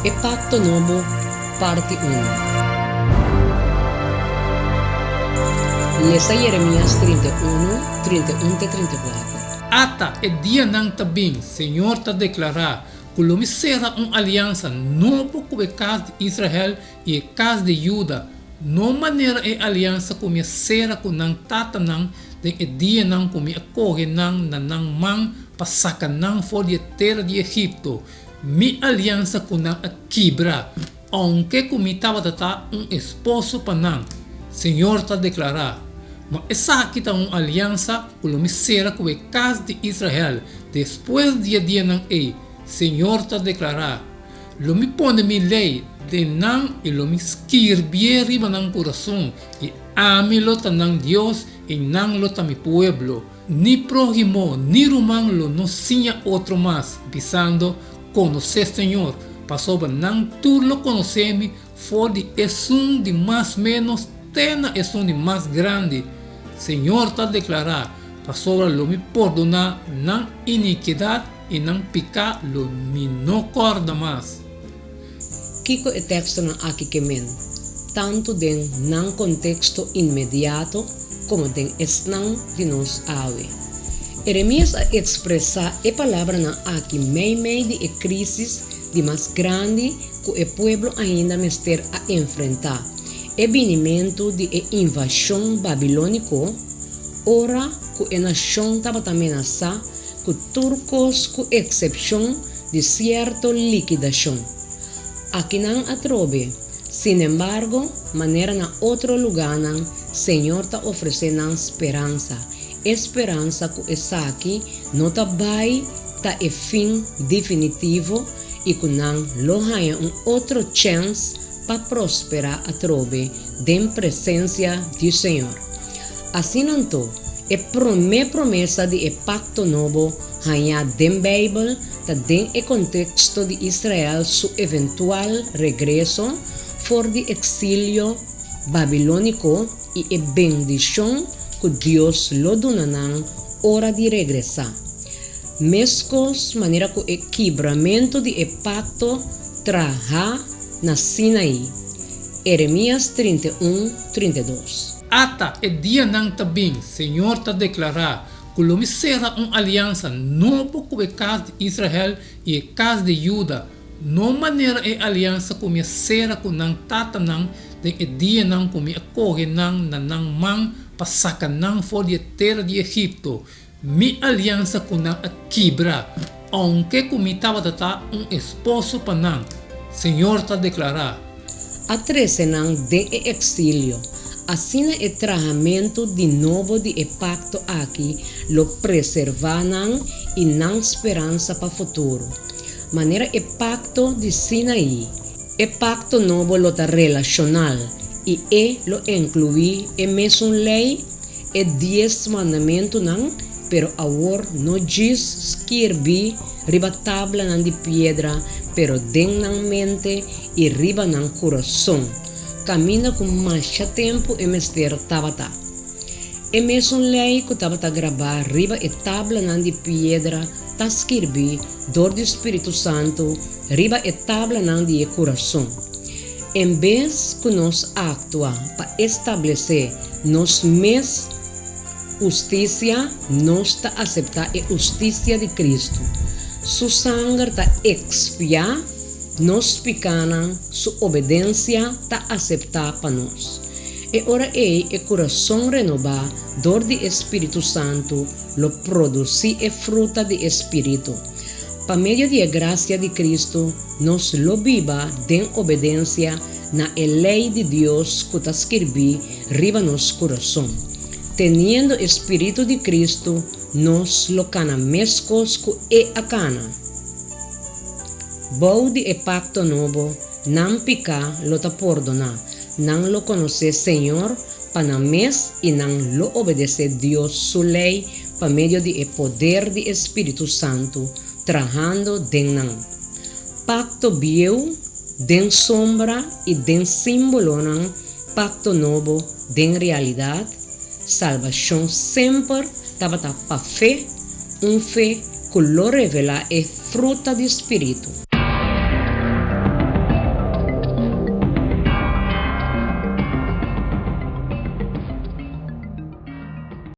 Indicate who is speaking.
Speaker 1: E Pakto Nobo, Parti Unu. Lesa Jeremias 31, 31 te 34.
Speaker 2: Ata, e dianan ta bin, Señor ta deklará, ku lo mi sera un aliansa nobo ku e kas di Israel i e kas di Juda, no manera e aliansa ku mi a sera ku nan tatanan den e dianan ku mi a kohe nan na nan man pa saka nan for di e tera di Egipto, mi aliansa ku nan a kibra, ounke ku mi tabata ta un esposo pa nan, Señor ta deklará. Ma esaki ta un aliansa ku lo mi sera ku e kas di Israel despues di e dianan ei, Señor ta deklará. Lo mi pone mi lei den nan i lo mi skirbié riba nan kurason, i ami lo ta nan Dios i nan lo ta mi pueblo. Ni próhimo ni ruman lo no siña otro mas, bisando, Konosé Señor, pasobra nan tur lo konosé mi for di esun di mas ménos te na esun di mas grandi, Señor ta deklará, pasobra lo mi pordoná nan inikidat i nan piká lo mi no kòrda mas.
Speaker 1: Kiko e tekstonan aki ke men, tantu den nan konteksto inmediato komo den esnan di nos awe? Eremias a ekspresá e palabranan aki meimei di e krísis di mas grandi ku e pueblo ainda mester a enfrentá, e binimentu di e invashon babilóniko, ora ku e nashon tabata menasá ku tur kos ku eksepshon di sierto likidashon. Akinan atrobe, sinembargo, manera na otro lugánan, Señor ta ofresé nan speransa, e speransa ku esaki no ta bai ta e fin definitivo i ku nan lo haña un otro chèns pa prosperá atrobe den presensia di Señor. Asina anto, e promé promesa di e pakto nobo hañá den Beibel ta den e konteksto di Israel su eventual regreso for di eksilio babilóniko i e bendishon ku Dios lo duna nan ora di regresá. Meskos manera ku e kibramentu di e pakto trahá na Sinaí. Eremias 31, 32.
Speaker 2: Ata, e dianan ta bin, Señor ta deklará, ku lo mi sera un aliansa nobo ku e kas di Israel i e kas di Juda, no manera e aliansa ku mi a sera ku nan tatanan den e dianan ku mi a kohe nan na nan man pa saka nan for di e tera di Egipto, Mi aliansa ku nan a kibra, ounke ku mi tabata ta un esposo pa nan, Señor ta deklará.
Speaker 1: A trese nan den e eksilio. Asina e trahamentu di nobo di e pakto aki lo preservá nan i nan speransa pa futuro. Manera e pakto di Sinaí, e pakto nobo lo ta relashonal i e lo inkluí e mesun lei, E dies mandamentunan, pero awor no djis skirbí riba tablanan di piedra, pero den nan mente i riba nan kurason, kaminda ku masha tempu e mester tabata. E mesun lei ku tabata grabá riba e tablanan di piedra ta skirbí dor di spiritu santu riba e tablanan di e kurason. En bes ku nos aktua pa establesé nos mes hustisia, nos ta aseptá e hustisia di Kristu. Su sanger ta ekspiá nos pikánan, su obedensia ta aseptá pa nos. E ora ei e kurason renobá dor di e Spiritu Santu lo produsí e fruta di e Spiritu. Pa medio di e grasia di Kristu nos lo biba den obedensia na e lei di Dios ku ta skirbí riba nos kurason. Teniendo e spiritu di Kristu nos lo kana meskos ku E a kana. Bou di e pakto nobo, nan piká lo ta pordoná, nan lo konosé Señor pa nan mes i nan lo obedesé Dios su lei pa medio di e poder di e Spiritu Santu trahando den nan. Pakto bieu den sombra i den símbolonan, pakto nobo den realidat, salbashon semper tabata pa fe, un fe ku lo revelá e fruta di Spiritu.